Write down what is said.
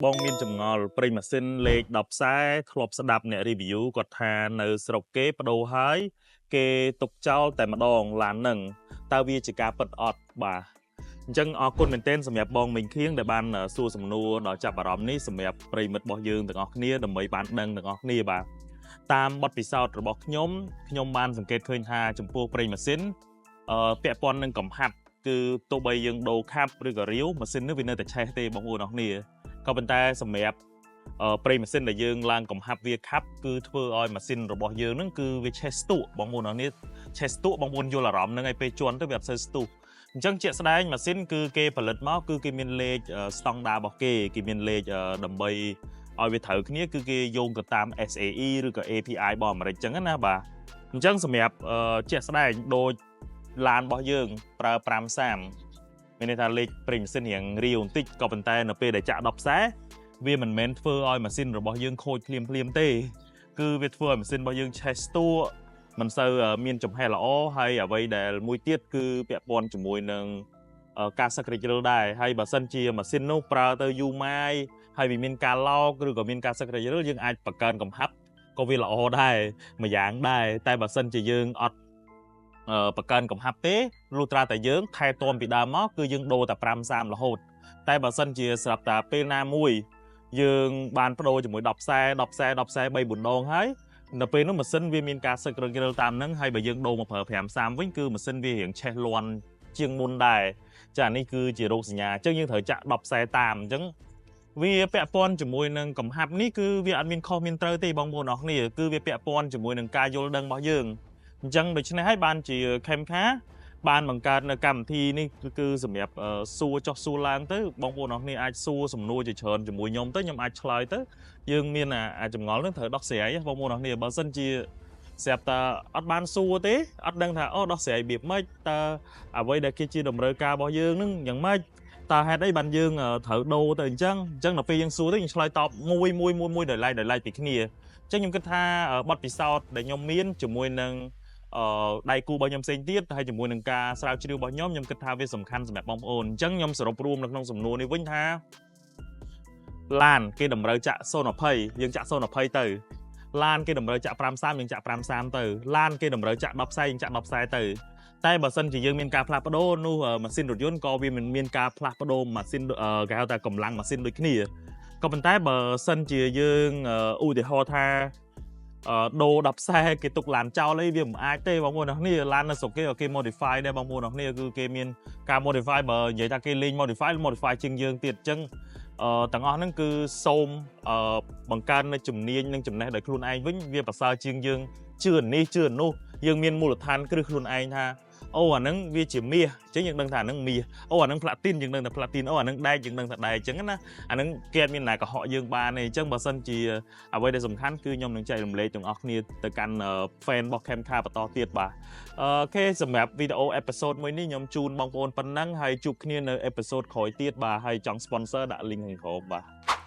បងមានចម្ងល់ប្រេងម៉ាស៊ីនលេខ10ខ្សែធ្លាប់ស្ដាប់អ្នក review គាត់ថានៅស្រុកគេបដូរហើយគេទុកចោលតែម្ដងឡាននឹងតើវាជាការពិតអត់បាទអញ្ចឹងអរគុណមែនទែនសម្រាប់បងមេងខៀងដែលបានសួរសំណួរដ៏ចាប់អារម្មណ៍នេះសម្រាប់ប្រិយមិត្តរបស់យើងទាំងអស់គ្នាដើម្បីបានដឹងទាំងអស់គ្នាបាទតាមបទពិសោធន៍របស់ខ្ញុំខ្ញុំបានសង្កេតឃើញថាចំពោះប្រេងម៉ាស៊ីនពាក់ព័ន្ធនឹងកំហាប់គឺទោះបីយើងដូរខាប់ឬក៏រាវម៉ាស៊ីននេះវានៅតែឆេះទេបងប្អូនអរគ្នាក៏ប៉ុន្តែសម្រាប់ប្រេងម៉ាស៊ីនដែលយើងឡើងកំហាប់វាខាប់គឺធ្វើឲ្យម៉ាស៊ីនរបស់យើងហ្នឹងគឺវាឆេះស្ទក់បងប្អូនអរគ្នាឆេះស្ទក់បងប្អូនយល់អារម្មណ៍ហ្នឹងឯពេលជន់ទៅវាអត់សូវស្ទុះអញ្ចឹងជាក់ស្ដែងម៉ាស៊ីនគឺគេផលិតមកគឺគេមានលេខស្តង់ដាររបស់គេគេមានលេខដើម្បីឲ្យវាត្រូវគ្នាគឺគេយោងទៅតាម SAE ឬក៏ API របស់អាមេរិកអញ្ចឹងណាបាទអញ្ចឹងសម្រាប់ជាក់ស្ដែងដូចឡានរបស់យើងប្រើ530មានន័យថាលេខប្រេងម៉ាស៊ីនរៀងរាវបន្តិចក៏ប៉ុន្តែនៅពេលដែលចាក់10ខ្សែវាមិនមែនធ្វើឲ្យម៉ាស៊ីនរបស់យើងខូចភ្លាមភ្លាមទេគឺវាធ្វើឲ្យម៉ាស៊ីនរបស់យើងឆេះស្ទក់មិនសូវមានចំហេះល្អហើយអ្វីដែលមួយទៀតគឺពាក់ព័ន្ធជាមួយនឹងការសឹករិចរិលដែរហើយបើសិនជាម៉ាស៊ីននោះប្រើទៅយូរម៉ាយហើយវាមានការឡោកឬក៏មានការសឹករិចរិលយើងអាចបង្កើនកំហាប់ក៏វាល្អដែរមួយយ៉ាងដែរតែបើសិនជាយើងអត់បង្កើនកំហាប់ទេលុះត្រាតែយើងថែទាំពីដើមមកគឺយើងដូរតែ5 30រហូតតែបើសិនជាស្រាប់តែពេលណាមួយយើងបានបដូរជាមួយ10ខ្សែ10ខ្សែ10ខ្សែ3 4ដងហើយនៅពេលនោះម៉ាស៊ីនវាមានការសឹករឹងរិលតាមហ្នឹងហើយបើយើងដូរមកប្រើ5 30វិញគឺម៉ាស៊ីនវារៀងឆេះលាន់ជាងមុនដែរចានេះគឺជារោគសញ្ញាអញ្ចឹងយើងត្រូវចាក់10ខ្សែតាមអញ្ចឹងវាពាក់ព័ន្ធជាមួយនឹងកំហាប់នេះគឺវាអត់មានខុសមានត្រូវទេបងប្អូនអរគ្នាគឺវាពាក់ព័ន្ធជាមួយនឹងការយល់ដឹងរបស់យើងអញ្ចឹងដូច្នេះហើយបានជាខេមខាបានបង្កើតនៅកម្មវិធីនេះគឺសម្រាប់សួរចុះសួរឡើងទៅបងប្អូនអរគ្នាអាចសួរសំណួរជាច្រើនជាមួយខ្ញុំទៅខ្ញុំអាចឆ្លើយទៅយើងមានអាចម្ងល់នឹងត្រូវដោះស្រាយបងប្អូនអរគ្នាបើសិនជាស្រាប់តែអត់បានសួរទេអត់ដឹងថាអូដោះស្រាយរបៀបម៉េចតើអ្វីដែលគេជាតម្រូវការរបស់យើងនឹងយ៉ាងម៉េចតើហេតុអីបានយើងត្រូវដូរទៅអញ្ចឹងអញ្ចឹងដល់ពេលយើងសួរទៅយើងឆ្លើយតបមួយមួយមួយមួយដោយឡែកដោយឡែកពីគ្នាអញ្ចឹងខ្ញុំគិតថាបទពិសោធន៍ដែលខ្ញុំមានជាមួយនឹងដៃគូរបស់ខ្ញុំផ្សេងទៀតហើយជាមួយនឹងការស្រាវជ្រាវរបស់ខ្ញុំខ្ញុំគិតថាវាសំខាន់សម្រាប់បងប្អូនអញ្ចឹងខ្ញុំសរុបរួមនៅក្នុងសំណួរនេះវិញថាឡានគេតម្រូវចាក់020យើងចាក់020ទៅឡានគេតម្រូវចាក់53យើងចាក់53ទៅឡានគេតម្រូវចាក់10ខ្សែយើងចាក់10ខ្សែទៅតែបើសិនជាយើងមានការផ្លាស់ប្ដូរនោះម៉ាស៊ីនរថយន្តក៏វាមិនមានការផ្លាស់ប្ដូរម៉ាស៊ីនគេហៅថាកម្លាំងម៉ាស៊ីនដូចគ្នាក៏ប៉ុន្តែបើសិនជាយើងឧទាហរណ៍ថាដូរ10ខ្សែគេទុកឡានចោលអីវាមិនអាចទេបងប្អូនអរគ្នាឡាននៅស្រុកគេក៏គេ modify ដែរបងប្អូនអរគ្នាគឺគេមានការ modify បើនិយាយថាគេលេង modify modify ជាងយើងទៀតអញ្ចឹងទាំងអស់ហ្នឹងគឺសូមបង្កើននៅជំនាញនិងចំណេះដោយខ្លួនឯងវិញវាប្រសើរជាងយើងជឿនេះជឿនោះយើងមានមូលដ្ឋានគ្រឹះខ្លួនឯងថាអូអាហ្នឹងវាជាមាសអញ្ចឹងយើងដឹងថាអាហ្នឹងមាសអូអាហ្នឹងផ្លាទីនយើងដឹងថាផ្លាទីនអូអាហ្នឹងដែកយើងដឹងថាដែកអញ្ចឹងណាអាហ្នឹងគេអត់មានណាកុហកយើងបានទេអញ្ចឹងបើសិនជាអ្វីដែលសំខាន់គឺខ្ញុំនឹងចែករំលែកទាំងអស់គ្នាទៅកាន់ fan របស់ Camcar បន្តទៀតបាទ OK សម្រាប់វីដេអូ episode មួយនេះខ្ញុំជូនបងប្អូនប៉ុណ្ណឹងហើយជួបគ្នានៅ episode ក្រោយទៀតបាទហើយចង់ sponsor ដាក់ link ខាងក្រោមបាទ។